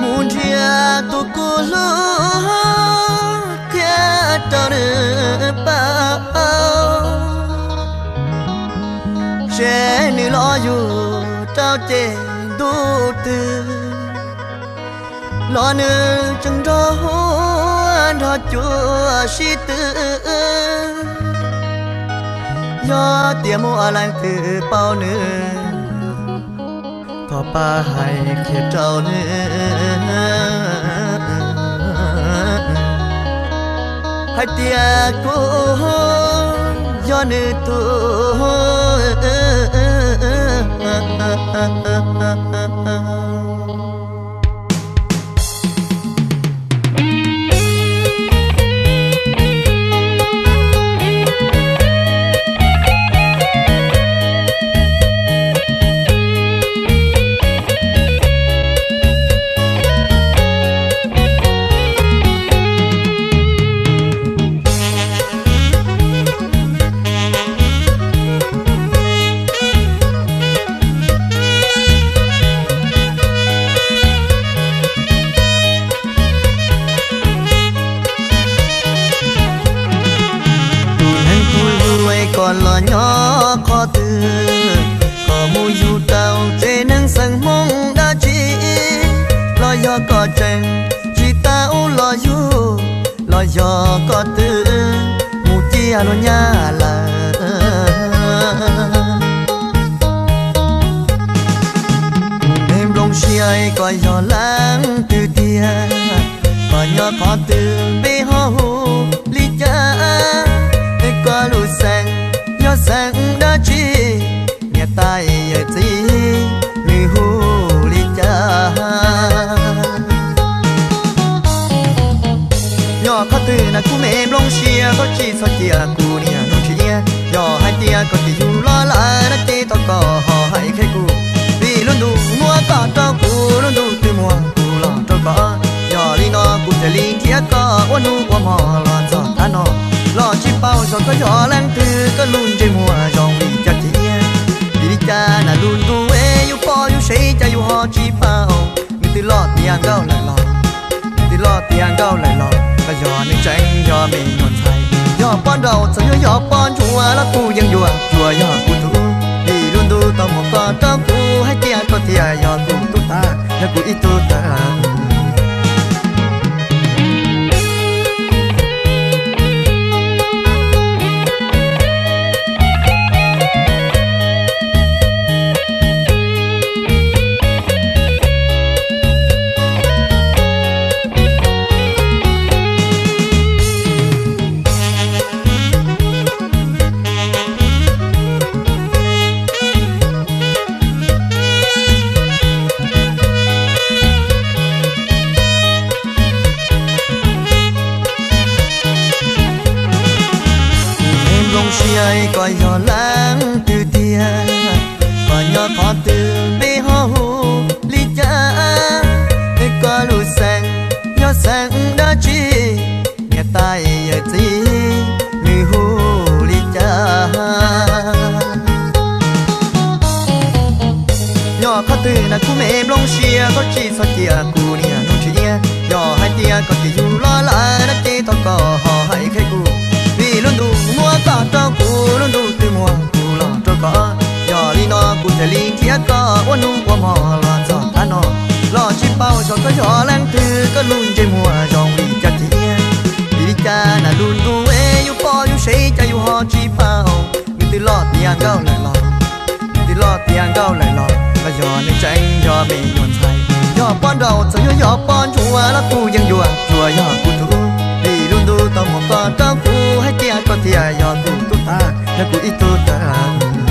mus nrhiav tus kuv hlub thiab rau nws paub, seb nws los yug rau ces ntuj twg los nws tseem nrog huab nrog cua sib tw. Yog tias muaj leej twg paub nws, thov pab hais qhia rau nws hais tias kuv yog nws tus. Tus neeg kuv hlub, koj los nyob qhov twg? Koj mus yug tau tsev neeg xeem Hmoob dab tsi? Los yog koj tseem tsis tau los yug? Los yog koj twb mus ciaj luag nyab lawm? Kuv me nplooj siab, koj yog leej twg tiag? Koj nyob qhov twg, npe ho hu li cas? Es koj lub xeem yog xeem dab tsi? Niam tais yawm txiv nws hu li cas? Yog qhov twg na kuv me nplooj siab, koj tsis txhob cia kuv niaj hnub ntsib iab. Yog hais tias koj twb yug los lawm no ces thov koj ho hais qhia kuv, vim lub ntuj muab koj rau kuv, lub ntuj twg muab kuv los rau koj. Yog li no kuv thiaj li nrhiav koj ua nus ua hmo los txog tav no, los tsis paub xyov koj yog leej twg, koj lub ntsej muag zoo li cov ciaj iab. Vim li cas na lub ntuj es yus pom yus seb cas yus ho tsis paub. Nws twb loj tiav nkauj lawm los, nws twb loj tiav nkauj lawm los, koj yog nws tseem yog me nyuam ntxhais. Yog poj nraug txawm yuav yog poj ntsuam los kuv yeej yuav, tsuas yog kuv tus. Vim lub ntuj tau muab koj rau kuv, hais tias koj thiaj yog kuv tus tag, yog kuv ib tug tag. Kuv me nplooj siab, koj yog leej twg tiag? Koj nyob qhov twg, npe ho hu li cas? Es koj lub xeem yog xeem dab tsi? Niam tais yawm txiv nws hu li cas? Yog qhov twg na kuv me nplooj siab, koj tsis txhob cia kuv niaj hnub ntsib iab. Yog hais tias koj twb yug los lawm no ces thov koj ho hais qhia kuv, vim lub ntuj muab koj rau kuv, lub ntuj twg muab kuv los rau koj. Yog li no kuv thiaj li nrhiav koj ua nus ua hmo los txog tav no, los tsis paub xyov koj yog leej twg, koj lub ntsej muag zoo li cov ciaj iab. Vim li cas na lub ntuj es yus pom yus seb cas yus ho tsis paub. Nws twb loj tiav nkauj lawm los, nws twb loj tiav nkauj lawm los, koj yog nws tseem yog me nyuam ntxhais. Yog poj nraug txawm yuav yog poj ntsuam los kuv yeej yuav, tsuas yog kuv tus. Vim lub ntuj tau muab koj rau kuv, hais tias koj thiaj yog kuv tus tag, yog kuv ib tug tag.